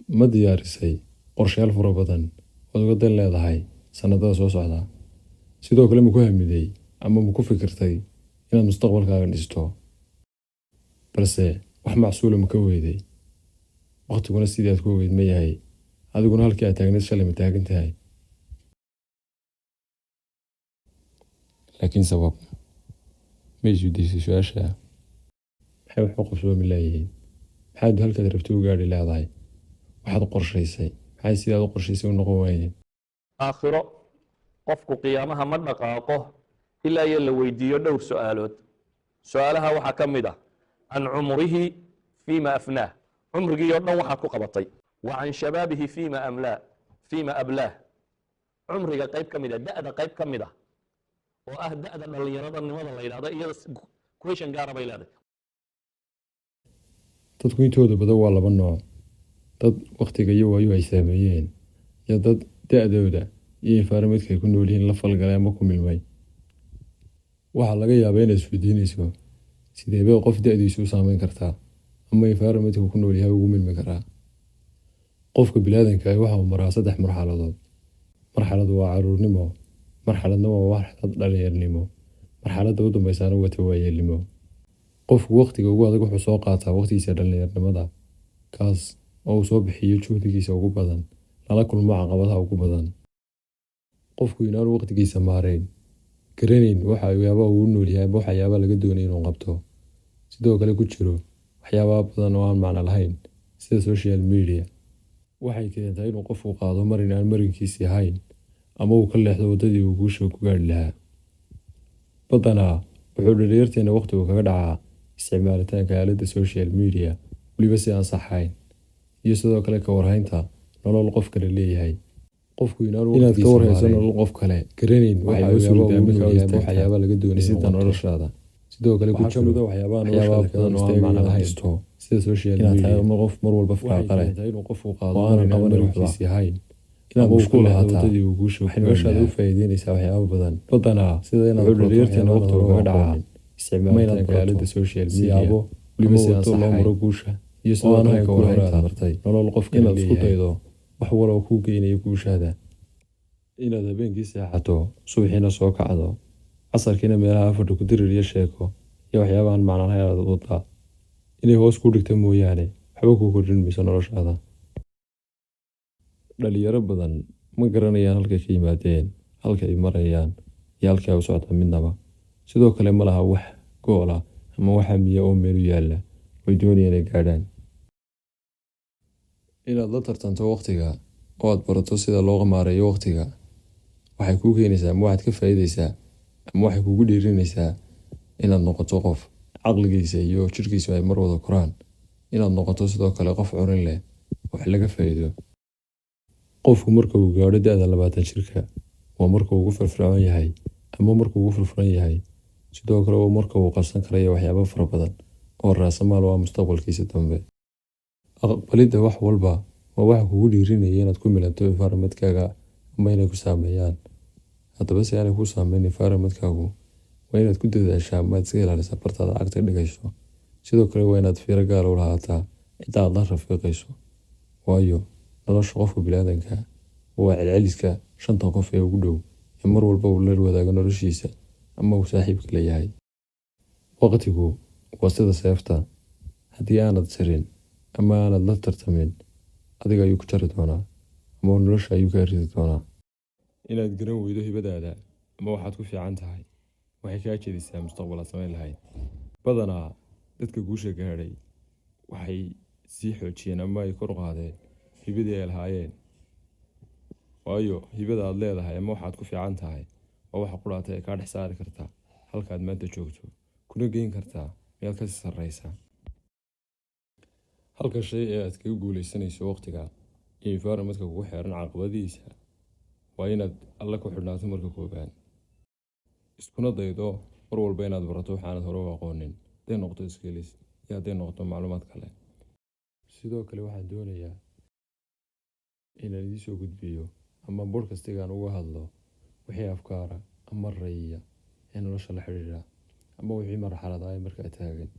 Ma diyaarisay qorshayaal fara badan ood uga dan leedahay sanadada soo socda? Sidoo kale, ma ku hamiday ama ma ku fikirtay inaad mustaqbalkaaga dhisto? Balse wax macsuula ma ka weyday? Waqtiguna sidii aad ku ogeyd ma yahay? Adiguna halkii aad taagneyd shalay ma taagan tahay? Laakiin sabab ma isweydiisay su-aasha? Maxay wax u qabsoomi laayihiin? Maxaad halkaad rabtay u gaadhi leedahay? Waxaad qorshaysay maxay sidaad u qorshaysay u noqon waayeen? Aakhiro qofku qiyaamaha ma dhaqaaqo ilaa iyo la weydiiyo dhowr su-aalood. Su-aalaha waxaa ka mid ah can cumrihi fiima afnaah, cumrigii oo dhan waxaad ku qabatay, wa can shabaabihi fiima amlaa fiima ablaah, cumriga qayb ka mid a, da'da qayb ka mid ah oo ah da'da dhallinyarada nimada la yidhahdo, iyada question gaara bay leedahay. Dadku intooda badan waa laba nooc: dad wakhtiga iyo waayuhu ay saameeyeen, iyo dad da-dooda iyo environmentka ay ku nool yihiin la falgalay ama ku milmay. Waxaa laga yaabaa inaad isweydiinayso, sidee bay qof da-diisu u saameyn kartaa ama environmentka ku nool yahay ugu milmi karaa? Qofka biniaadanka ah waxa uu maraa saddex marxaladood. Marxalad waa caruurnimo, marxaladna waa marxalad dhalinyarnimo, marxaladda u dambaysaana waa waayeelnimo. Qofku waqtiga ugu adag wuxuu soo qaataa waqtigiisa dhalinyarnimada, kaas oo uu soo bixiyo juhdigiisa ugu badan, lala kulmo caqabadaha ugu badan. Qofku inaanu waqtigiisa maarayn garanayn waxyaabaha uu u nool yahay ama waxyaabaha laga doonay inuu qabto, sidoo kale ku jiro waxyaabaha badan oo aan macno lahayn sida social media, waxay keentaa inuu qofku qaado marin aan marinkiisii ahayn ama uu ka leexdo waddadii uu guusha ku gaadhi lahaa. Badanaa wuxuu dhalinyarteena waqtigu kaga dhacaa isticmaalitaanka aaladda social media, weliba si aan sax ahayn, iyo sidoo kale ka warhaynta nolol qof kale leeyahay. Qofku inaad ka warhayso nolol qof kale garanayn waxyaaba laga doonay sida noloshaada, sidoo kale ku jiro waxyaabaha badan oo aan macno lahayn sida social media, inaad tahay qof mar walba firaaqo leh oo aanan qabanin waxba ahayn, inaad mashquul ahaataa, waxay noloshaada u faa'iideynaysaa waxyaabo badan. Badanaa sida inaad dhalinyarteena waqtigu kaga dhacaa isticmaalitaanka aaladda social media, weliba si aan loo maro guusha, iyo sidoo kale ka warhaynta martay nolol qof inaad isku daydo wax waloo kuu geynaya guushaada. Inaad habeenkii seexato, subaxiina soo kacdo, casarkiina meelaha fadhi ku dirir iyo sheeko iyo waxyaabahan macno lahayn aad wadaa, inay hoos kuu dhigta mooyaane waxba kuu kordhin mayso noloshaada. Dhalinyaro badan ma garanayaan halkay ka yimaadeen, halka ay marayaan iyo halkay ay u socdaan midnaba. Sidoo kale ma laha wax goal ah ama wax hamiya oo meel u yaalla oy doonayaan inay gaadhaan. Inaad la tartanto waqtiga oo aad barato sida loo maareeyo waqtiga waxay kuu keenaysaa ama waxaad ka faa'iidaysaa ama waxay kugu dhiirinaysaa inaad noqoto qof caqligiisa iyo jidhkiisu ay mar wada koraan, inaad noqoto sidoo kale qof curin leh wax laga faa'iido. Qofku marka uu gaadho da'da 20 jirka waa marka uu ugu firfircoon yahay ama markuu ugu furfuran yahay. Sidoo kale waa marka uu qabsan karayo waxyaabo fara badan oo raasamaal u ah mustaqbalkiisa dambe. Aqbalidda wax walba waa waxa kugu dhiirinaya inaad ku milanto environmentkaaga ama inay ku saameeyaan. Haddaba, si aanay kuu saameyn environmentkaagu, waa inaad ku dadaashaa ama aad iska ilaalisaa bartaad lacagta dhigayso. Sidoo kale waa inaad fiiro gaar ah u lahaataa cidda aad la rafiiqayso, waayo nolosha qofka bini'aadamka waa celceliska shanta qof ee ugu dhow ee mar walba uu la wadaago noloshiisa ama uu saaxiibka la yahay. Waqtigu waa sida seefta: haddii aanad jarin ama aanad la tartamin, adiga ayuu ku jari doonaa ama nolosha ayuu kaa ridi doonaa. Inaad garan weydo hibadaada ama waxaad ku fiican tahay waxay kaa jeedisaa mustaqbal aad samayn lahayd. Badanaa dadka guusha gaadhay waxay sii xoojiyeen ama ay kor u qaadeen hibadii ay lahaayeen, waayo hibada aad leedahay ama waxaad ku fiican tahay waa waxa qudhaata ee kaa dhex saari karta halkaad maanta joogto, kuna geyn kartaa meel kasii sarreysa. Halka shay ee aad kaga guuleysanayso waqtiga iyo environmentka kugu xeeran caqabadihiisa waa inaad Alle ku xidhnaato marka koobaad, iskuna daydo mar walba inaad barato waxaanad hore u aqoonin, hadday noqoto skills iyo hadday noqoto macluumaad kale. Sidoo kale waxaan doonayaa inaan idiin soo gudbiyo ama podcastigan uga hadlo wixii afkaara ama rayiya ee nolosha la xiriira ama wixii marxalada ee markaa taagan.